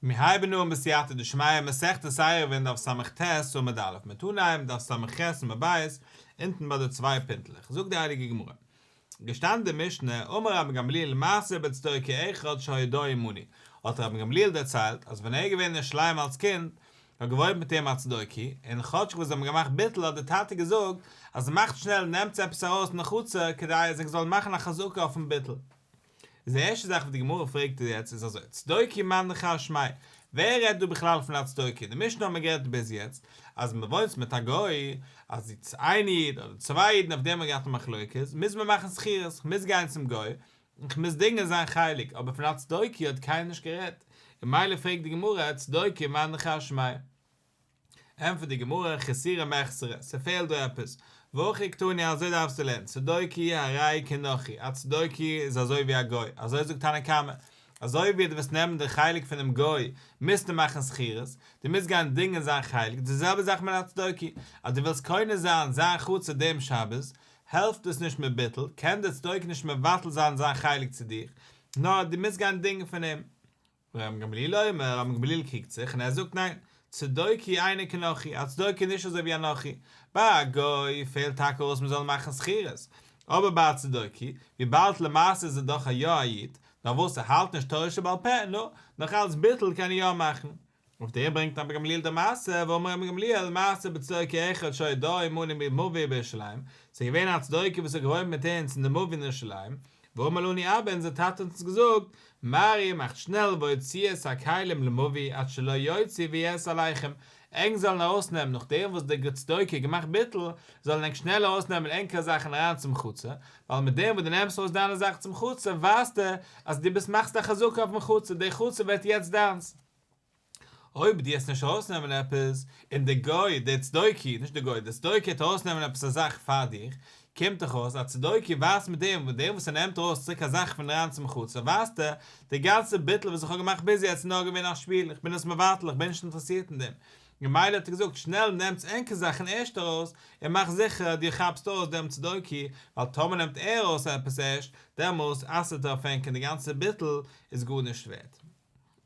מיר הייבן אן בסייעתא דשמיא מסכת עירובין דף ס"ט עמוד א', מ'וועט אנהייבן דף ס"ח עמוד ב', אונטן ביי די צוויי פינטלעך, זאגט די הייליגע גמרא, געשטאנען די משנה, אמר רבן גמליאל מעשה בצדוקי אחד שהיה דר עמנו, האט רבן גמליאל דערציילט אז ווען ער איז געווען אין ירושלים אלס קינד, האט געוואוינט מיט אים א צדוקי, און כאטשיג וואס זיי האבן געמאכט ביטול האט דער טאטע געזאגט אז מאכט שנעל נעמטס עפעס ארויס אין חצר כדי אז ענק זאלן מאכן א חזקה אויפן ביטול. איז די ערשטע זאך וואס די גמרא פרעגט יעצט איז אזוי, צדוקי מאן דכר שמיה, ווער רעדט דא בכלל פון א צדוקי? אין די משנה האט מען גערעדט ביז יעצט אז מען וואוינט מיט א גוי, אז איין איד אדער צוויי אידן אויף דעם האט מען געהאט א מחלוקת, מוז מען מאכן שכירות, כ'מוז גיין צום גוי, און כ'מוז דינגען זיין חלק, אבער פון א צדוקי האט קיינער נישט גערעדט, און מילא פרעגט די גמרא, צדוקי מאן דכר שמיה. ענטפערט די גמרא, חסורי מחסרא, ס'פעלט דא עפעס, והכי קתני אזוי דארפסטו לערנען, צדוקי הרי כנכרי, א צדוקי איז אזוי ווי א גוי, אזוי זאגט תנא קמא, אזוי ווי דו וועסט נעמען די חלק פונעם גוי מוזטו מאכן שכירות, דו מוזט גיין דינגען זיין חלק, די זעלבע זאך מיט א צדוקי, אז דו ווילסט קונה זיין זיין חצר דעם שבת, העלפט עס נישט מיט ביטול, קען דער צדוקי נישט מבטל זיין זיין חלק צו דיך, נאר דו מוזט גיין דינגען פון אים. רבן גמליאל אומר, רבן גמליאל קריגט זיך און ער זאגט ניין, צדוקי אינו כנכרי, א צדוקי איז נישט אזוי ווי א נכרי, ביי א גוי פעלט טאקע אויס מען זאל מאכן שכירות, אבער ביי א צדוקי, וויבאלד למעשה איז ער דאך א יא א איד, נאר וואס ער האלט נישט תורה שבעל פה, נו, נאך אלץ ביטול קען ער יא מאכן. אויף דעם ברענגט רבן גמליאל די מעשה, ואמר רבן גמליאל, מעשה בצדוקי אחד שהיה דר עמנו במבוי בירושלים, ס'איז געווען א צדוקי וואס האט געוואוינט מיט אונז אין די מבוי אין ירושלים, ואמר לנו אבא, אונזער טאטע האט אונז געזאגט, מהרו מאכט שנעל והוציאו את הכלים למבוי עד שלא יוציא ויאסור עליכם, ענק זאלן ארויסנעמען נאכדעם וואס דער צדוקי האט געמאכט ביטול, זאלן ענק שנעל ארויסנעמען ענקערע זאכן אריין צום חצר, ווייל מיט דעם וואס דו נעמסט ארויס דיינע זאכן צום חצר ווייזטו אז דו ביסט מאכסט א חזקה אויפן חצר, די חצר ווערט יעצט דיינס. אויב דו וועסט נישט ארויסנעמען עפעס, און דער גוי, דער צדוקי, נישט דער גוי, דער צדוקי וועט ארויסנעמען עפעס א זאך פאר דיך, קומט דאך אויס אז צדוקי ווייזט מיט דעם, מיט דעם וואס ער נעמט ארויס צוריק א זאך פון אריין צום חצר, ווייזט ער, די גאנצע ביטול וואס איך האב געמאכט ביז יעצט איז נאר געווען א שפיל, איך בין עס מבטל, איך בין נישט אינטערעסירט אין דעם. ממילא האט ער געזאגט, שנעל נעמטס ענקער זאכן ערשט ארויס, און מאך זיכער דו כאפסט אויס דעם צדוקי, ווייל טאמער נעמט ער ארויס עפעס ערשט, דעמאלס אסר'ט ער אויף ענק און די גאנצע ביטול איז גארנישט ווערט.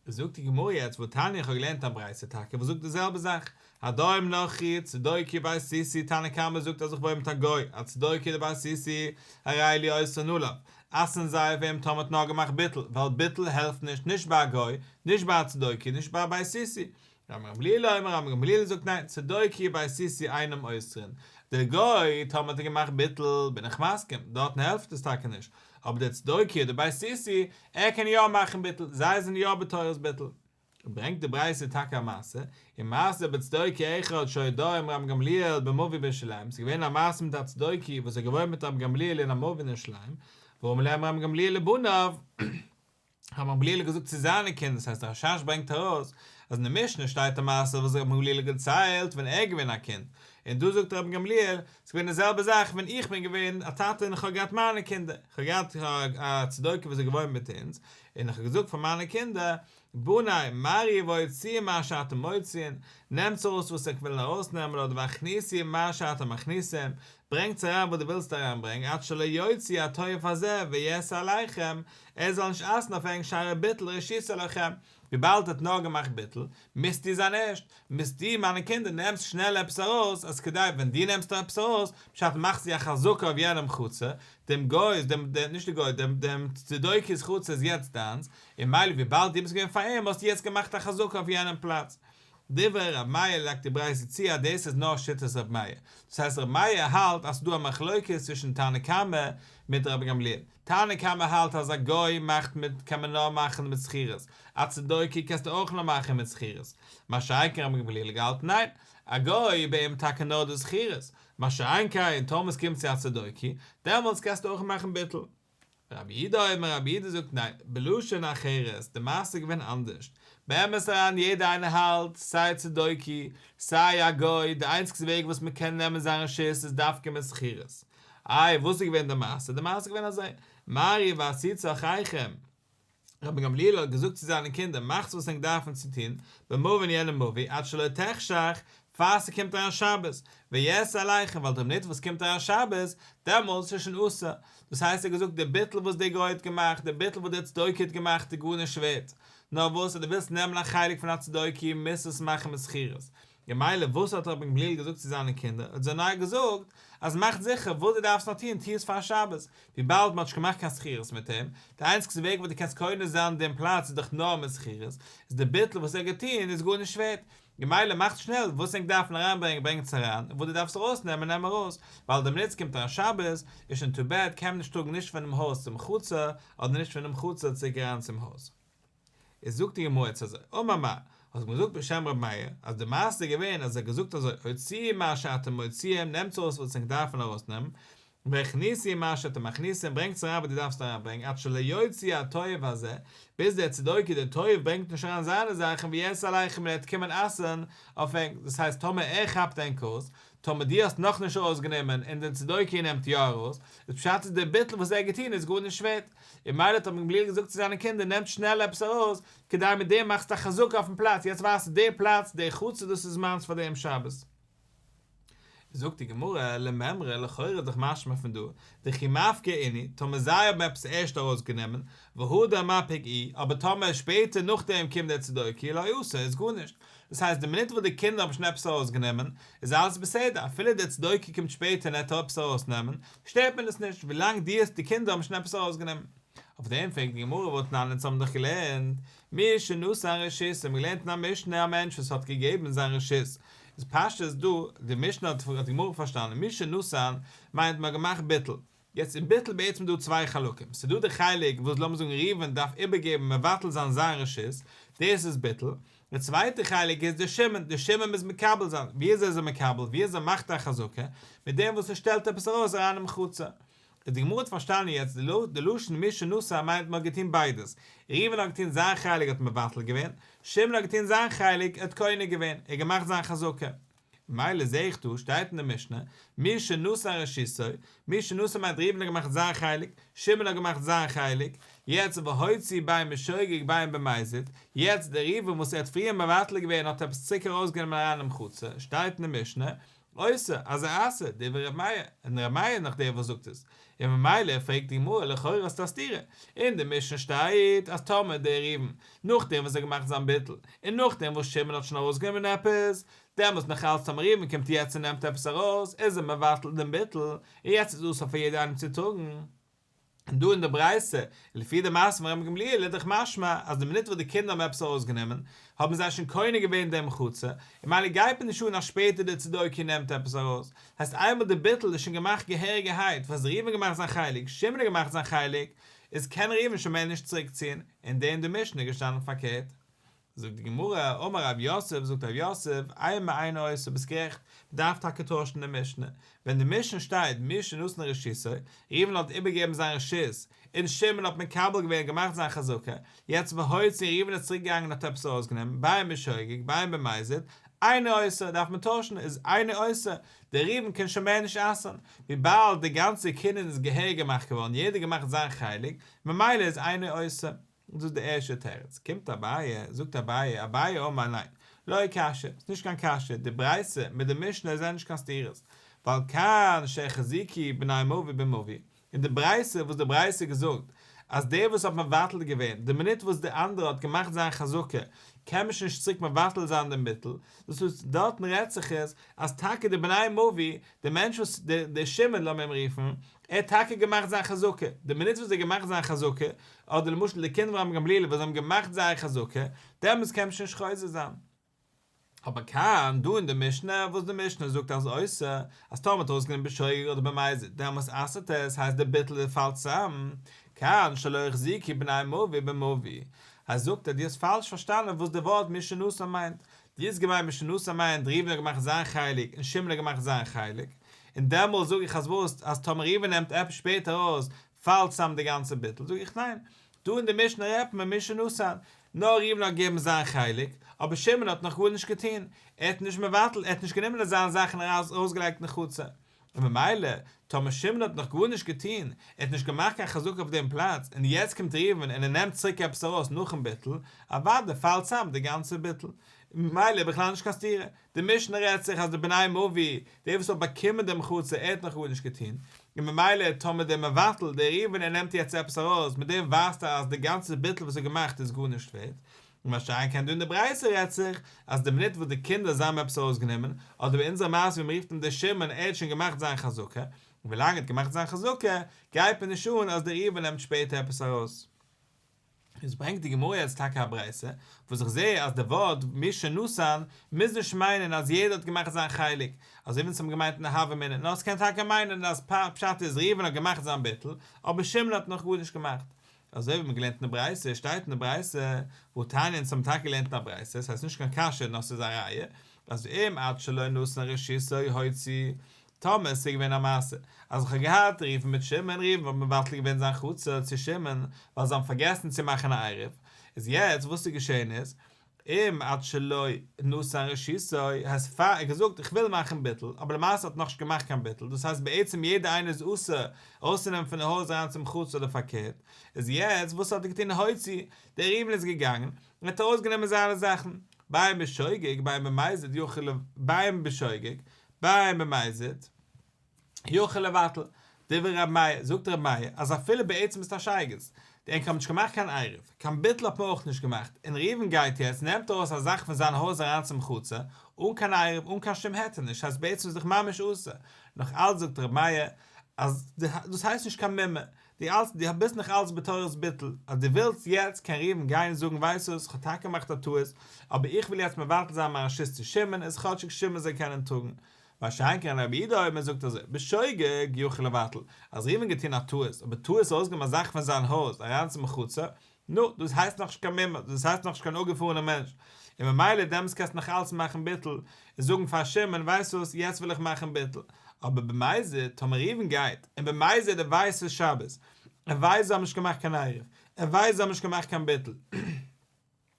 זאגט די גמרא יעצט והתניא איך האב געלערנט א ברייתא טאקע וואס זאגט די זעלבע זאך, הדר עם נכרי צדוקי ובית סוסי תנא קמא זאגט אז איך וואוין מיט א גוי א צדוקי אדער בית סוסי הרי אלו אוסרין עליו אסר'ן זיי אויף אים טאמער האט נאר געמאכט ביטול ווייל ביטול העלפט נישט נישט ביי א גוי נישט ביי א צדוקי נישט ביי א בית סוסי רבן גמליאל אומר רבן גמליאל זאגט ניין, צדוקי ובית סוסי אינם אוסרין, דער גוי טאמער האט ער געמאכט ביטול בין איך מסכים, דארטן העלפט עס טאקע נישט, אבער דער צדוקי אדער בית סוסי, ער קען יא מאכן ביטול, זיי זענען יא בתורת ביטול. ברענגט די ברייתא טאקע א מעשה, ומעשה בצדוקי אחד שהיה דר עם רבן גמליאל במבוי בירושלים, ס'איז געווען א מעשה מיט א צדוקי וואס האט געוואוינט מיט רבן גמליאל אין א מבוי אין ירושלים, ואמר להם רבן גמליאל לבניו, רבן גמליאל האט געזאגט צו זיינע קינדער, דאס הייסט דער רשש ברענגט ארויס אז אין די משנה שטייט א מעשה וואס רבן גמליאל האט געציילט ווען ער איז געווען א קינד, און דא זאגט רבן גמליאל, ס'איז געווען די זעלבע זאך ווען איך בין געווען א טאטע און איך האב געהאט מיינע קינדער, איך האב געהאט א צדוקי וואס איז געוואוינט מיט אונז, און איך האב געזאגט פאר מיינע קינדער, בני, מהרו והוציאו מה שאתם מוציאין, נעמטס ארויס וואס איך וויל ארויסנעמען אדער והכניסו מה שאתם מכניסים, ברענגטס אריין וואס דו ווילסט אריינברענגען, עד שלא יוציא התועף הזה ויאסור עליכם, ער זאל נישט אסר'ן אויף ענק שהרי ביטל רשותו לכם, וויבאלד ער האט נאר געמאכט ביטול, מוזטו זיין ערשט, מוזטו, מיינע קינדער, נעמסט שנעל עפעס ארויס, אז כדי ווען דו נעמסט עפעס ארויס, פשט מאכסטו א חזקה אויף יענעם חצר, דעם גוי'ס, דעם, נישט די גוי, דעם, דעם צדוקי'ס חצר איז יעצט דיינס, און מילא וויבאלד דו ביסט געווען פאר אים האסטו יעצט געמאכט א חזקה אויף יענעם פלאץ. דברי ר' מאיר לייגט די ברייתא צו אז דאס איז נאר שיטת ר' מאיר, דאס הייסט ר' מאיר האלט אז ס'איז דא א מחלוקת צווישן תנא קמא מיט רבי גמליאל, תנא קמא האלט אז א גוי מאכט מיט קען מען נאר מאכן מיט שכירות, א צדוקי קענסטו אויך נאר מאכן מיט שכירות, מה שאין כן רבי גמליאל האט געהאלטן ניין, א גוי ביי אים טאקע נאר די שכירות, מה שאין כן טאמער ס'קומט צו א צדוקי, דעמאלטס קענסטו אויך מאכן ביטול. רבי יהודה אומר רבי יהודה זאגט ניין, בלשון אחרת, די מעשה איז געווען אנדערשט, באמת אריין יעדער איינער האלט, סיי צדוקי, סיי א גוי, די איינציגסטע וועג וואס מען קען נעמען זיין רשות איז דווקא מיט שכירות. איי וואס איז געווען די מעשה? די מעשה איז געווען אזוי, מהרו ועשו צרכיכם, רבי גמליאל האט געזאגט צו זיינע קינדער מאכטס וואס ענק דארפן צו טון, במבוי אין יענעם מבוי, עד שלא תחשך, פאר ס'קומט אריין שבת, ויאסר עליכם ווייל די מינוט וואס קומט אריין שבת, דעמאלטס איז שוין אסור, דאס הייסט ער האט געזאגט די ביטול וואס דער גוי האט געמאכט, די ביטול וואס דער צדוקי האט געמאכט איז גארנישט ווערט, נאר וואס אז דו ווילסט נעמען א חלק פון א צדוקי מוזט עס מאכן מיט שכירות, ממילא וואס האט רבן גמליאל געזאגט צו זיינע קינדער, האט זיי נאר געזאגט אז מאכט זיכער וואס דו דארפסט נאר טון טו עס פאר שבת, וויבאלד מען האט נישט געמאכט קיין שכירות מיט אים, די איינציגסטע וועג וואס דו קענסט קונה זיין דעם פלאץ איז דאך נאר מיט שכירות, איז די ביטול וואס ער האט געטון איז גארנישט ווערט, ממילא מאכט שנעל וואס ענק דארפן אריינברענגען ברענגטס אריין, און וואס דו דארפסט ארויסנעמען נעם ארויס, ווייל די מינוט ס'קומט אריין שבת איז שוין טו בעד קען מען נישט טראגן נישט פונעם הויז צום חצר אדער נישט פונעם חצר צוריק אריין צום הויז. איז זאגט די גמרא יעצט אזוי, אמר מר, האט מען געזאגט בשם רבי מאיר, אז די מעשה איז געווען אז ער האט געזאגט אזוי, הוציאו מה שאתם מוציאים, נעמטס ארויס וואס ענק דארפן ארויסנעמען, והכניסו מה שאתם מכניסים, ברענגטס אריין וואס דו דארפסט אריינברענגען, עד שלא יוציא התועב הזה, ביז דער צדוקי דער תועב ברענגט נישט אריין זיינע זאכן ויאסר עליכם און ער וועט קומען אסר'ן אויף ענק, דאס הייסט טאמער ער כאפט ענק אויס, טאמער דו האסט נאכנישט ארויסגענומען און דער צדוקי נעמט יא ארויס, איז פשט אז דער ביטול וואס ער האט געטון איז גארנישט ווערט, און ממילא האט רבן גמליאל געזאגט צו זיינע קינדער נעמט שנעל עפעס ארויס, כדי מיט דעם מאכסטו א חזקה אויפן פלאץ, יעצט ווייסטו דער פלאץ, דער חצר דאס איז מיינס פאר דעם שבת. זאגט די גמרא, למימרא, לכאורה איז דאך משמע פון דא, דכי מפקי אינהו, טאמער זיי האבן עפעס ערשט ארויסגענומען, והדר מפיק איהו, אבער טאמער שפעטער נאכדעם קומט דער צדוקי, לא אסר, איז גארנישט. דאס הייסט די מינוט וואס די קינדער האבן שוין עפעס ארויסגענומען, איז אלעס בסדר, אפילו דער צדוקי קומט שפעטער און ער טוט עפעס ארויסנעמען, שטערט מען עס נישט, ווילאנג די די קינדער האבן שוין עפעס ארויסגענומען. אויף דעם פרעגט די גמרא והתנן אונז האבן דאך געלערנט, מי שנתן רשות, האבן געלערנט אין א משנה א מענטש וואס האט געגעבן זיין רשות, איז פשטות דא, די משנה האט די גמרא פארשטאנען, מי שנתן מיינט מען האט געמאכט ביטול, יעצט אין ביטול בעצם דא צוויי חלקים, ס'איז דא די חלק וואס לאמיר זאגן ראובן דארף איבערגעבן מבטל זיין זיין רשות, דאס איז ביטול, די צווייטע חלק איז די שמעון, די שמעון מוז מקבל זיין, ווי אזוי איז ער מקבל, ווי אזוי מאכט ער א חזקה, מיט דעם וואס ער שטעלט עפעס ארויס אריין אינעם חצר. איז די גמרא האט פארשטאנען יעצט די לשון מי שנתן מיינט מען האט געטון ביידעס, ראובן האט געטון זיין חלק האט מבטל געווען, שמעון האט געטון זיין חלק ער האט קונה געווען, ער האט געמאכט זיין חזקה. מילא זעה איך דא שטייט אין די משנה, מי שנתן רשותו, מי שנתן מיינט ראובן האט געמאכט זיין חלק, שמעון האט געמאכט זיין חלק, יעצט והוציא בין בשוגג בין במזיד, יעצט דער ראובן וואס ער האט פריער מבטל געווען האט עפעס צוריק ארויסגענומען אריין אינעם חצר, שטייט אין די משנה, אוסר, אז ער אסר'ט, דברי ר' מאיר, און ר' מאיר איז נאך דער וואס זאגט עס, און ממילא פרעגט די גמרא לכאורה איז א סתירה, אין די משנה שטייט אז טאמער דער ראובן, נאכדעם וואס ער האט געמאכט זיין ביטול, און נאכדעם וואס שמעון האט שוין ארויסגענומען עפעס, דעמאלטס נאך אלץ טאמער ראובן קומט יעצט און נעמט עפעס ארויס, איז ער מבטל דעם ביטול, און יעצט איז אסור פאר יעדער איינעם צו טראגן. און דא אין די ברייתא, לפי די מעשה פון רבן גמליאל איז דאך משמע אז די מינוט וואס די קינדער האבן עפעס ארויסגענומען, האבן זיי שוין קונה געווען דעם חצר, און ממילא גייט מען נישט אן אז שפעטער דער צדוקי נעמט עפעס ארויס, הייסט איינמאל די ביטול איז שוין געמאכט געהעריגערהייט, וואס ראובן געמאכט זיין חלק, שמעון האט געמאכט זיין חלק, איז קען ראובן שוין מער נישט צוריקציען, און דא אין די משנה איז געשטאנען פארקערט. זאגט די גמרא, אמר רב יוסף, זאגט רב יוסף, אימא אינו אוסר, ביסט גערעכט, מען דארף טאקע טוישן די משנה, ווען די משנה שטייט מי שנתן רשותו, ראובן האט איבערגעגעבן זיין רשות, און שמעון האט מקבל געווען און געמאכט זיין חזקה, יעצט והוציא ראובן איז צוריק געגאנגען און האט עפעס ארויסגענומען, בין בשוגג, בין במזיד, אינו אוסר, דארף מען טוישן, איז אינו אוסר, דער ראובן קען שוין מער נישט אסר'ן, וויבאלד די גאנצע קנין איז געהעריג געמאכט געווארן, יעדער געמאכט זיין חלק, ממילא איז אינו אוסר. דאס איז די ערשטע תירוץ. קומט אביי, זאגט אביי, אביי אמר ניין, לא קשיא, ס'איז נישט קיין קשיא, די ברייתא מיט די משנה זענען נישט קיין סתירות, ווייל כאן שהחזיקו בני מבוי במבוי, אין די ברייתא וואס די ברייתא געזאגט אז דער וואס האט מבטל געווען די מינוט וואס די אנדערע האט געמאכט זיין חזקה קען מען שוין נישט צוריק מבטל זיין דעם ביטול, דאס וואס דארטן רעדט זיך איז אז טאקע די בני מבוי, די מענטש וואס דער שמעון לאמיר אים רופן, ער האט טאקע געמאכט זיין חזקה, די מינוט וואס ער האט געמאכט זיין חזקה, אדער למשל די קינדער פון רבן גמליאל וואס זיי האבן געמאכט זייער חזקה, דעמאלטס קען מען שוין נישט חוזר זיין. אבער כאן, דא אין די משנה, וואס די משנה זאגט אז אוסר, אז טאמער מ'האט ארויסגענומען בשוגג אדער במזיד, דעמאלטס אסר'ט עס, הייסט די ביטול פאלט צאם, כאן שלא החזיקו בני מבוי במבוי. אז זאגט ער, דו האסט פאלש פארשטאנען וואס די ווארט מי שנתן מיינט. דו האסט געמיינט מי שנתן מיינט ראובן האט געמאכט זיין חלק און שמעון האט געמאכט זיין חלק, און דעמאלס זאג איך אז וואס אז טאמער ראובן נעמט עפעס שפעטער ארויס פאלט צאם די גאנצע ביטול, זאג איך ניין, דא אין די משנה רעדט מען מי שנתן, נאר ראובן האט געגעבן זיין חלק, אבער שמעון האט נאך גארנישט געטון, ער האט נישט מבטל, ער האט נישט גענומען זיין זאכן און ארויסגעלייגט אין חצר, און ממילא טאמער שמעון האט נאך גארנישט געטון, ער האט נישט געמאכט קיין חזקה אויף דעם פלאץ, און יעצט קומט ראובן און ער נעמט צוריק עפעס ארויס נאכן ביטול, אוודאי פאלט צאם די גאנצע ביטול. ממילא בכלל נישט קיין סתירה, די משנה רעדט זיך אז די בני מבוי, דער וואס האט באקומען דעם חצר ער האט נאך גארנישט געטון, און ממילא טאמער דער מבטל, דער ראובן ער נעמט יעצט עפעס ארויס, מיט דעם ווייזט ער אז די גאנצע ביטול וואס ער האט געמאכט איז גארנישט ווערט, מה שאין כן דא אין די ברייתא רעדט זיך אז די מינוט וואס די קינדער זיי האבן עפעס ארויסגענומען, אדער ביי אונזער מעשה ווי מ'רופט אים דער שמעון ער האט שוין געמאכט זיין חזקה, און ווילאנג ער האט געמאכט זיין חזקה, גייט מיר נישט אן אז דער ראובן נעמט שפעטער עפעס ארויס. איז ברענגט די גמרא יעצט טאקע א ברייתא, וואס איך זעה אז די ווארט מי שנתן מוז נישט מיינען אז יעדער האט געמאכט זיין חלק, אזוי ווי אונז האבן געמיינט אין די הוה אמינא, נאר עס קען טאקע מיינען אז פשט איז ראובן האט געמאכט זיין ביטול, אבער שמעון האט נאך גארנישט געמאכט. אזוי ווי מ'האט געלערנט אין די ברייתא, שטייט אין די ברייתא, והתניא אונז האבן טאקע געלערנט אין א ברייתא, ס'הייסט נישט קיין קשיא נאר ס'איז א ראיה, אז אם עד שלא נתן רשותו הוציא, טאמער ס'איז געווען א מעשה אז איך האב געהאט ראובן מיט שמעון, ראובן האט מבטל געווען זיין חצר צו שמעון ווייל זיי האבן פארגעסן צו מאכן א עירוב, איז יעצט וואס איז געשען איז, אם עד שלא נתן רשותו, הייסט פאר ער האט געזאגט איך וויל מאכן ביטול, אבער למעשה האט נאכנישט געמאכט קיין ביטול, דאס הייסט בעצם יעדער איינער איז אסור ארויסצונעמען פון די הויז אריין צום חצר אדער פארקערט, איז יעצט וואס האט ער געטון הוציא, דער ראובן איז געגאנגען און האט ארויסגענומען זיינע זאכן, בין בשוגג בין במזיד יכול בין בשוגג בין במזיד. יכול לבטל, דברי ר' מאיר, זאגט ר' מאיר אז אפילו בעצם איז עס א שייגעץ, די ענק האבן נישט געמאכט קיין עירוב, קיין ביטול האט מען אויך נישט געמאכט, און ראובן גייט יעצט נעמט ארויס א זאך פון זיין הויז אריין צום חצר, אן קיין עירוב אן קיין שום היתר נישט, הייסט בעצם איז דאך ממש אסור, נאך אלץ זאגט ר' מאיר אז דאס הייסט נישט קיין מומר, דו האלטסט דו ביסט נאך אלץ בתורת ביטול, אז דו ווילסט יעצט קען ראובן גיין זאגן ווייסט וואס כ'האב טאקע געמאכט א טעות, אבער איך וויל יעצט מבטל זיין מיין רשות צו שמעון איז כאטשיג שמעון זאל קענען טראגן, מה שאין כן רבי יהודה אומר זאגט אזוי, בשוגג יכול לבטל, אז ראובן געטון א טעות, אבער טעות ארויסגענומען א זאך פון זיין הויז אריין צום חצר, נו, דאס הייסט נאכנישט קיין מומר, דאס הייסט נאכנישט קיין אפגעפארענער מענטש, און ממילא דעמאלטס קענסטו נאך אלץ מאכן ביטול, און זאגן פאר שמעון, ווייסט וואס, יעצט וויל איך מאכן ביטול. אבער במזיד, טאמער ראובן גייט, און במזיד ער ווייסט ס'איז שבת, ער ווייסט זיי האבן נישט געמאכט קיין עירוב, ער ווייסט זיי האבן נישט געמאכט קיין ביטול,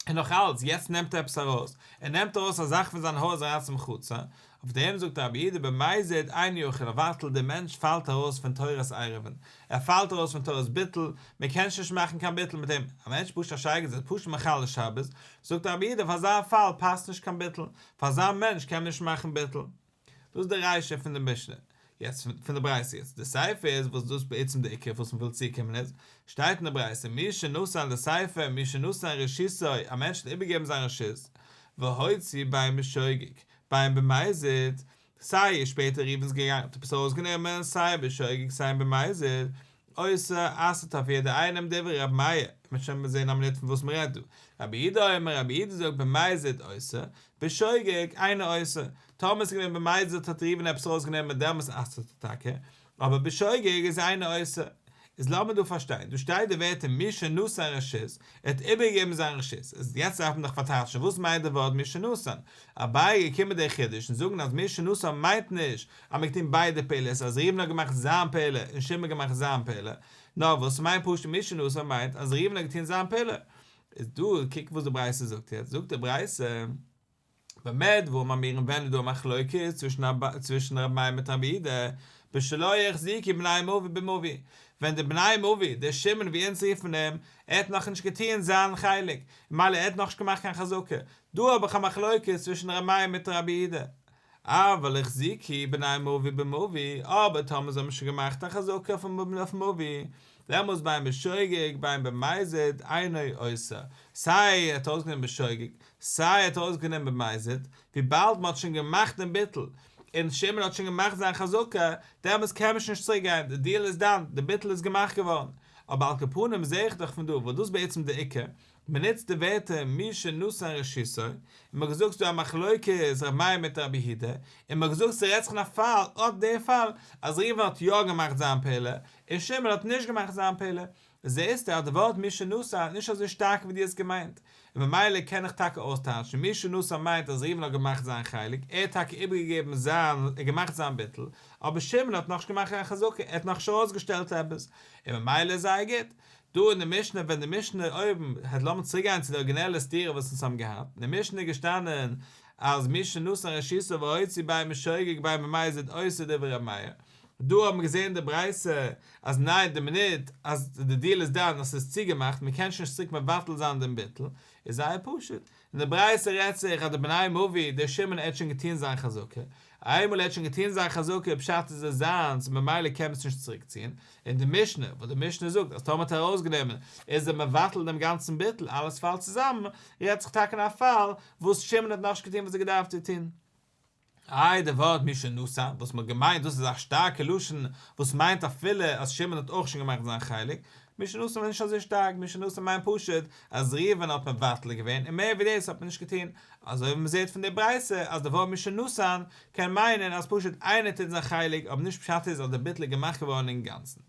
און נאך אלץ, יעצט נעמט ער עפעס ארויס, ער נעמט ארויס א זאך פון זיין הויז אריין צום חצר, אויף דעם זאגט רבי יהודה במזיד אינו יכול לבטל, דער מענטש פאלט ארויס פון תורת עירובין, ער פאלט ארויס פון תורת ביטול, מען קען שוין נישט מאכן קיין ביטול מיט אים, א מענטש פשוט א שייגעץ איז פשוט מחלל שבת, זאגט רבי יהודה פאר אזא פאל פאסט נישט קיין ביטול, פאר אזא מענטש קען מען נישט מאכן ביטול. דאס איז די רישא פון די משנה. יעצט פון די ברייתא יעצט די סיפא איז וואס דאס בעצם די עיקר וואס מ'וויל צוקומען איז, שטייט אין די ברייתא מי שנתן לסיפא מי שנתן רשותו א מענטש האט איבערגעגעבן זיין רשות והוציא בין בשוגג בין במזיד סיי שפעטער ראובן איז געגאנגען האט עפעס ארויסגענומען סיי בשוגג סיי במזיד אוסר אסר'ט אויף יעדער איינעם דברי רבי מאיר, מ'וועט שוין זעהן א מינוט פון וואס מ'רעדט דא, רבי יהודה אומר רבי יהודה זאגט במזיד אוסר, בשוגג אינו אוסר, טאמער ס'איז געווען במזיד האט ראובן עפעס ארויסגענומען דעמאלס אסר'ט ער טאקע, אבער בשוגג איז אינו אוסר. איז לאמיר דא פארשטיין, דא שטייט די ווערטער מי שנתן רשות, ער האט איבערגעגעבן זיין רשות, איז יעצט דארף מען דאך פארטייטשן וואס מיינט די ווארט מי שנתן, אביי איז געקומען מיט די חידוש און זאגן אז מי שנתן מיינט נישט אז מען טון ביידע פעולות אז ראובן האט געמאכט זיין פעולה און שמעון האט געמאכט זיין פעולה, נאר וואס ס'מיינט פשוט מי שנתן מיינט אז ראובן האט געטון זיין פעולה. איז דא קוק וואס די ברייתא זאגט יעצט, זאגט די ברייתא, במה דברים אמורים ווען איז דא א מחלוקת צווישן רבי מאיר מיט רבי יהודה, בשלא החזיקו בני מבוי במבוי, ווען די בני מבוי, דער שמעון ווי אונז רופן אים, ער האט נאכנישט געטון זיין חלק, ממילא ער האט נאכנישט געמאכט קיין חזקה, דא האב איך א מחלוקת צווישן רבי מאיר מיט רבי יהודה. אבל החזיקו בני מבוי במבוי, אבער טאמער זיי האבן שוין געמאכט א חזקה אויף מבוי, דעמאלטס בין בשוגג בין במזיד אינו אוסר, סיי ער האט ארויסגענומען בשוגג, סיי ער האט ארויסגענומען במזיד, וויבאלד מען האט שוין געמאכט דעם ביטול, און שמעון האט שוין געמאכט זיין חזקה, דעמאלטס קען מען שוין נישט צוריק גיין, די דיעל איז דאן, די ביטול איז געמאכט געווארן. אבער על כל פנים זעה איך דאך פון דא וואס דאס איז בעצם די עיקר, מען נוצט די ווערטער מי שנתן רשותו, און מען האט געזאגט ס'דא א מחלוקת ר' מאיר מיט רבי יהודה, און מען האט געזאגט ס'רעדט זיך אין א פאל, אט די פאל, אז ראובן האט יא געמאכט זיין פעולה, און שמעון האט נישט געמאכט זיין פעולה, זעסטו אז די ווארט מי שנתן איז נישט אזוי שטארק ווי דו האסט געמיינט, און ממילא קען איך טאקע אויסטייטשן מי שנתן מיינט אז ראובן האט געמאכט זיין חלק, ער האט טאקע איבערגעגעבן זיין, ער האט געמאכט זיין ביטול, אבער שמעון האט נאכנישט געמאכט קיין חזקה, ער האט נאכנישט ארויסגעשטעלט עפעס, און ממילא איז זייער גוט. דא אין די משנה ווען די משנה אויבן העט לאמיר צוריק גיין צו די ארגינעלע סתירה וואס אונז האבן געהאט, אין די משנה איז געשטאנען אז מי שנתן רשותו והוציא בין בשוגג בין במזיד אוסר דברי ר' מאיר, דא האט מען געזען אין די ברייתא אז ניין די מינוט אז די דיעל איז דאן אז ס'איז צוגעמאכט מען קען שוין נישט צוריק מבטל זיין דעם ביטול, איז זייער פשוט, אין די ברייתא רעדט זיך אז די בני מבוי דער שמעון ער האט שוין געטון זיין חזקה, איינמאל ער האט שוין געטון זיין חזקה פשט איז עס זיינס ממילא קען מען עס נישט צוריק ציען, און די משנה וואס די משנה זאגט אז טאמער האט ער ארויסגענומען איז ער מבטל דעם גאנצן ביטול אלעס פאלט צוזאמען, רעדט זיך טאקע אין א פאל וואס שמעון האט נאכנישט געטון וואס ער געדארפט צו טון. איי די ווארט משנתן וואס מ'האט געמיינט דאס איז א שטארקע לשון וואס מיינט אפילו אז שמעון האט אויך שוין געמאכט זיין חלק, משנתן איז נישט אזוי שטארק, משנתן מיינט פשוט אז ראובן האט מבטל געווען און מער ווי דאס האט מען נישט געטון, אזוי ווי מ'זעט פון די ברייתא אז די ווארט משנתן קען מיינען אז פשוט איינער טוט זיין חלק אבער נישט פשט איז אז די ביטול איז געמאכט געווארן אינגאנצן.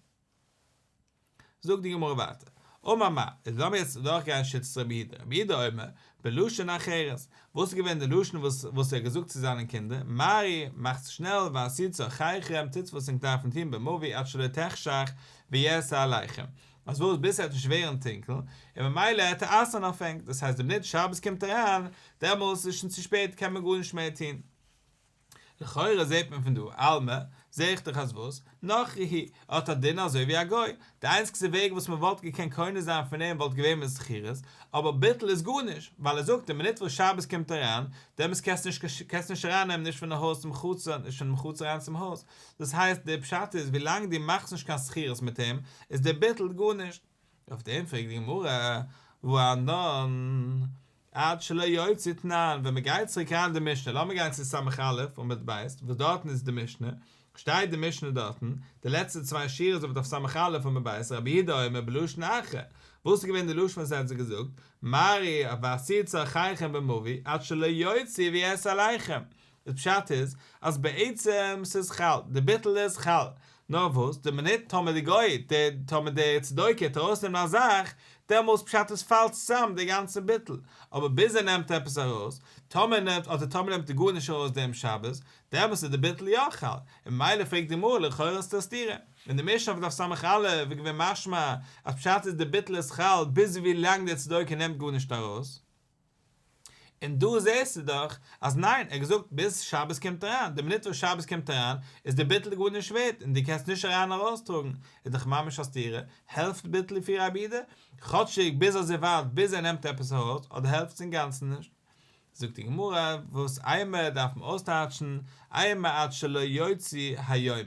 זאגט די גמרא ווייטער, אמר מר, איז לאמיר יעצט אדורכגיין שיטת רבי יהודה, רבי יהודה אומר, בלשון אחרת, וואס איז געווען די לשון וואס וואס ער האט געזאגט צו זיינע קינדער, מהרו, מאכטס שנעל, ועשו צרכיכם, טוטס וואס ענק דארפן טון במבוי עד שלא תחשך ויאסר עליכם, אז וואס ביז ס'וועט נישט ווערן טונקל, און ממילא העט ער אסר'ן אויף ענק, דאס הייסט די מינוט שבת קומט אריין, דעמאלס איז שוין צו שפעט קען מען גארנישט מער טון. לכאורה זעט מען פון דא, אלמא, זעה איך דאך אז וואס? נכרי הוא, ער האט א דין אזוי ווי א גוי, די איינציגסטע וועג וואס מען וואלט געקענט קונה זיין פון אים וואלט געווען מיט שכירות, אבער ביטול איז גארנישט, ווייל ער זאגט די מינוט וואס שבת קומט אריין, דעמאלס קענסטו נישט קענסט נישט אריין נעמען נישט פון די הויז צום חצר, נישט פונעם חצר אריין צום הויז, דאס הייסט די פשט איז ווילאנג דו מאכסט נישט קיין שכירות מיט אים, איז די ביטול גארנישט. אויף דעם פרעגט די גמרא, והא אנן, עד שלא יוציא תנן, ווען מען גייט צוריק אריין אין די משנה, לאמיר גיין צו סמך א' עמוד ב', וואס דארטן איז די משנה, שטייט די משנה דארטן, די לעצטע צוויי שורות אויף דף סמך א' עמוד ב', רבי יהודה אומר בלשון אחר, וואס איז געווען די לשון וואס ער האט זיי געזאגט, מהרו ועשו צרכיכם במבוי עד שלא יוציא ויאסר עליכם, די פשט איז אז בעצם ס'איז חל, די ביטול איז חל, נאר וואס די מינוט טאמער די גוי, די טאמער די צדוקי העט ארויסנעמען א זאך, דעמאלס פשט איז פאלט צוזאם די גאנצע ביטול, אבער ביז ער נעמט עפעס ארויס, טאמער נעמט אדער טאמער נעמט ער גארנישט ארויס דעם שבת, דעמאלס איז די ביטול יא חל, און ממילא פרעגט די גמרא לכאורה איז דא א סתירה, אין די משנה אויף דף סמך א' איז געווען משמע אז פשט איז די ביטול איז חל ביז ווי לאנג די צדוקי נעמט גארנישט ארויס. און דא זעסטו דאך אז ניין, ער האט געזאגט ביז שבת קומט אריין, די מינוט וואס שבת קומט אריין איז די ביטול גארנישט ווערט און דו קענסט נישט אריין ארויס טראגן, איז דאך ממש א סתירה, העלפט ביטול לפי רבי יהודה? כאטשיג ביז אזוי ווייט ביז ער נעמט עפעס ארויס, אדער העלפט עס אינגאנצן נישט? זאגט די גמרא, וואס אימא דארף מען אויסטייטשן, אימא עד שלא יוציא היום,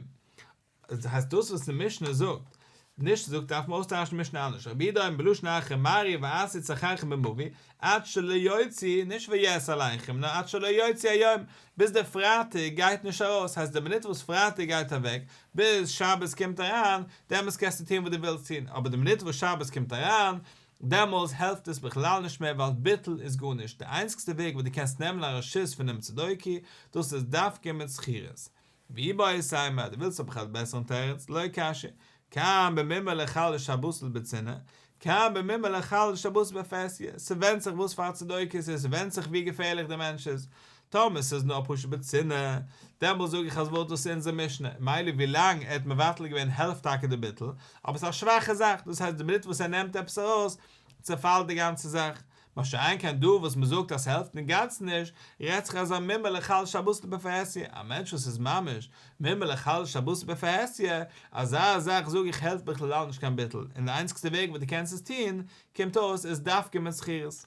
דאס הייסט דאס וואס די משנה זאגט, נישט זאגט דארף מען אויסטייטשן די משנה אנדערש, רבי יהודה אומר בלשון אחר מהרו ועשו צרכיכם במבוי, עד שלא יוציא, נישט ויאסר עליכם, נאר עד שלא יוציא היום, ביז דער פרייטאג גייט נישט ארויס, הייסט די מינוט וואס פרייטאג גייט אוועק, ביז שבת קומט אריין, דעמאלס קענסטו טון וואס דו ווילסט טון, אבער די מינוט וואס שבת קומט אריין, דעמאלס העלפט עס בכלל נישט מער ווייל ביטול איז גארנישט, די איינציגסטע וועג וואס דו קענסט נעמען א רשות פונעם צדוקי, דאס איז דווקא מיט שכירות, ואיבעית אימא, דו ווילסט האב איך א בעסערן תירוץ, לא קשיא, כאן במומר לחלל שבתו בצנעה, כאן במומר לחלל שבתו בפרהסיא, ס'ווענדט זיך וואס פאר א צדוקי ס'איז, ס'ווענדט זיך ווי געפערליך דער מענטש איז, טאמער ס'איז נאר פשוט בצנעה, דעמאלס זאג איך אז וואס דאס איז אונזער משנה, מילא ווי לאנג ער האט מבטל געווען העלפט טאקע די ביטול, אבער ס'איז א שוואכע זאך, דאס הייסט די מינוט וואס ער נעמט עפעס ארויס, צעפאלט די גאנצע זאך, מה שאין כן דא וואס מען זאגט אז ס'העלפט אינגאנצן נישט, רעדט זיך אזא מומר לחלל שבתו בפרהסיא, א מענטש וואס איז ממש מומר לחלל שבתו בפרהסיא, אזא זאך זאג איך העלפט בכלל נישט קיין ביטול, און די איינציגסטע וועג וואס דו קענסט עס טון, קומט אויס, איז דווקא מיט שכירות.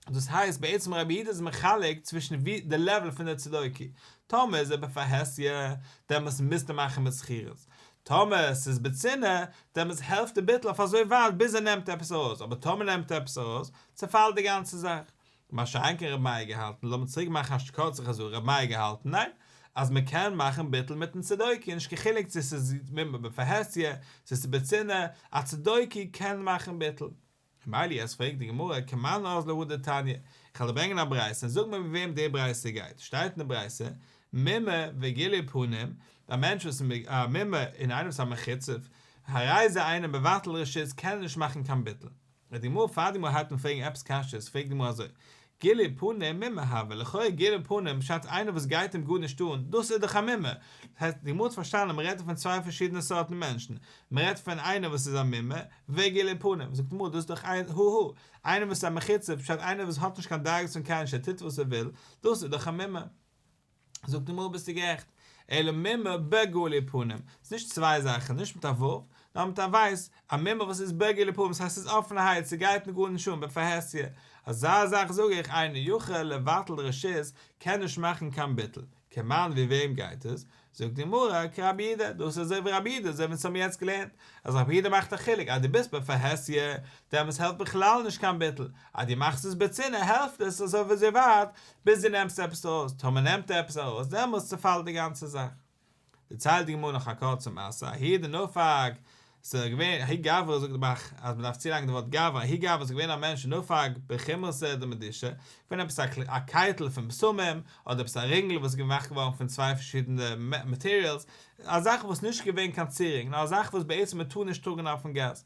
דאס הייסט בעצם רבי יהודה איז מחלק צווישן ווי די לעוול פון די צדוקי, טאמער איז ער בפרהסיא, דעמאלס מוזטו מאכן מיט שכירות, טאמער ס'איז בצנעה, דעמאלטס העלפט די ביטול אויף אזוי ווייט ביז ער נעמט עפעס ארויס, אבער טאמער נעמט ער עפעס ארויס, צעפאלט די גאנצע זאך. מה שאין כן ר' מאיר געהאלטן, לאמיר צוריק מאכן א קורצע חזרה, ר' מאיר געהאלטן, ניין, אז מ'קען מאכן ביטול מיטן צדוקי, נישט קיין חילוק צו ס'איז מומר בפרהסיא, צו ס'איז בצנעה, א צדוקי קען מאכן ביטול. ממילא יעצט פרעגט די גמרא כמאן אזלא הא דתניא, איך וועל דיר ברענגען א ברייתא און זאג מיר ווי וועם די ברייתא גייט, שטייט אין די ברייתא, מומר וגילוי פנים, א מענטש וואס איז א מומר און איינער וואס איז א מחוצף, הרי זה אינו מבטל רשות קען ער נישט מאכן קיין ביטול. וועט די גמרא פאר די גמרא הייבט אן פרעגן עפעס קשיות פרעגט די גמרא אזוי, גילוי פנים מומר הוי, לכאורה גילוי פנים פשט איינער וואס גייט אים גארנישט אן, דאס איז דאך א מומר, דאס הייסט די גמרא האט פארשטאנען מען רעדט דא פון צוויי פארשידענע סארטן מענטשן, מען רעדט פון איינער וואס איז א מומר, וגילוי פנים, זאגט די גמרא דאס איז דאך הא הא, איינער וואס איז א מחוצף פשט איינער וואס האט נישט קיין דאגות פון קיינעם ער טוט וואס ער וויל, דאס איז דאך א מומר. זאגט די גמרא ביסטו גערעכט. אלא מומר בגלוי פנים, ס'איז נישט צוויי זאכן, נישט מיט א ו', נאר מיט א בית, א מומר וואס איז בגלוי פנים, ס'הייסט ס'איז אפענערהייט, ס'גייט מיר גארנישט אן, בפרהסיא, אזא זאך זאג איך אינו יכול לבטל רשות, קען נישט מאכן קיין ביטול, כמאן ווי וועם גייט עס? זאגט די גמרא, כרבי יהודה, דאס איז אזוי ווי רבי יהודה, אזוי ווי אונז האבן יעצט געלערנט, אז רבי יהודה מאכט א חילוק, אז דו ביסט בפרהסיא, דעמאלטס העלפט בכלל נישט קיין ביטול, אז דו מאכסט עס בצנעה העלפט עס אזוי ווי אזוי ווייט, ביז דו נעמסט עפעס ארויס, טאמער נעמט ער עפעס ארויס, דעמאלטס צעפאלט די גאנצע זאך. דערציילט די גמרא נאך א קורצע מעשה, ההוא דנפק, ס'איז געווען, ההוא גברא זאגט די ב"ח אז מ'דארף צולייגן די ווארט גברא, ההוא גברא ס'איז געווען א מענטש נפק בחומרתא דמדושא, געווען עפעס א קייטל פון בשמים, אדער עפעס א רינגל וואס איז געמאכט געווארן פון צוויי פארשידענע מאטעריאלס, א זאך וואס נישט געווען קיין צירונג, נאר א זאך וואס בעצם מ'טאר נישט טראגן אויפן גאס.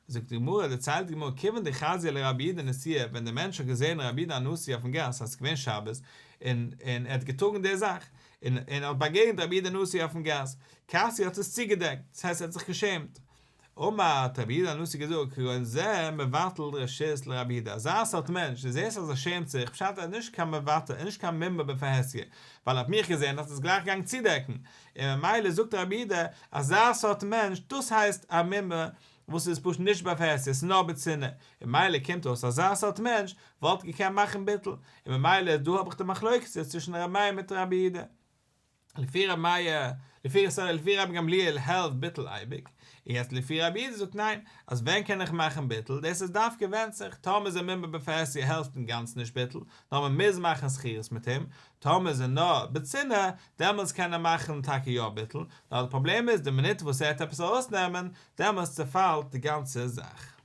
זאגט די גמרא, דערציילט די גמרא, כיוון דחזייה לרבי יהודה נשיאה, ווען דער מענטש האט געזען רבי יהודה הנשיא אויפן גאס אז ס'איז געווען שבת, און און ער האט געטראגן די זאך, און און האט באגעגנט רבי יהודה הנשיא אויפן גאס, כסי האט עס צוגעדעקט, דאס הייסט ער האט זיך געשעמט. אמר, האט רבי יהודה הנשיא געזאגט, כגון זה מבטל רשות לרבי יהודה, אזא סארט מענטש, דו זעסט אז ער שעמט זיך, פשט ער איז נישט קיין מבטל, ער איז נישט קיין מומר בפרהסיא, ווייל ער האט מיך געזען האט ער עס גלייך געגאנגען צודעקן, און ממילא זאגט רבי יהודה, אזא סארט מענטש, דאס הייסט א מומר וואס איז פשוט נישט בפרהסיא, עס איז נאר בצנעה, און ממילא קומט אויס אזא סארט מענטש וואלט געקענט מאכן ביטול, און ממילא דא האב איך די מחלוקת צווישן ר' מאיר מיט רבי יהודה. לפי ר' מאיר, לפי סארי לפי רבן גמליאל העלפט ביטול אייביג, און יעצט לפי רבי יהודה זאגט ניין, אז ווען קען איך מאכן ביטול, דאס איז דווקא ווענדט זיך, טאמער איז ער מומר בפרהסיא העלפט אינגאנצן נישט ביטול, נאר מען מוז מאכן זכירות מיט אים, טאמער איז ער נאר בצנעה, דעמאלטס קען ער מאכן טאקע יא ביטול, נאר די פראבלעם איז די מינוט וואס ער העט עפעס ארויסנעמען, דעמאלטס צעפאלט די גאנצע זאך.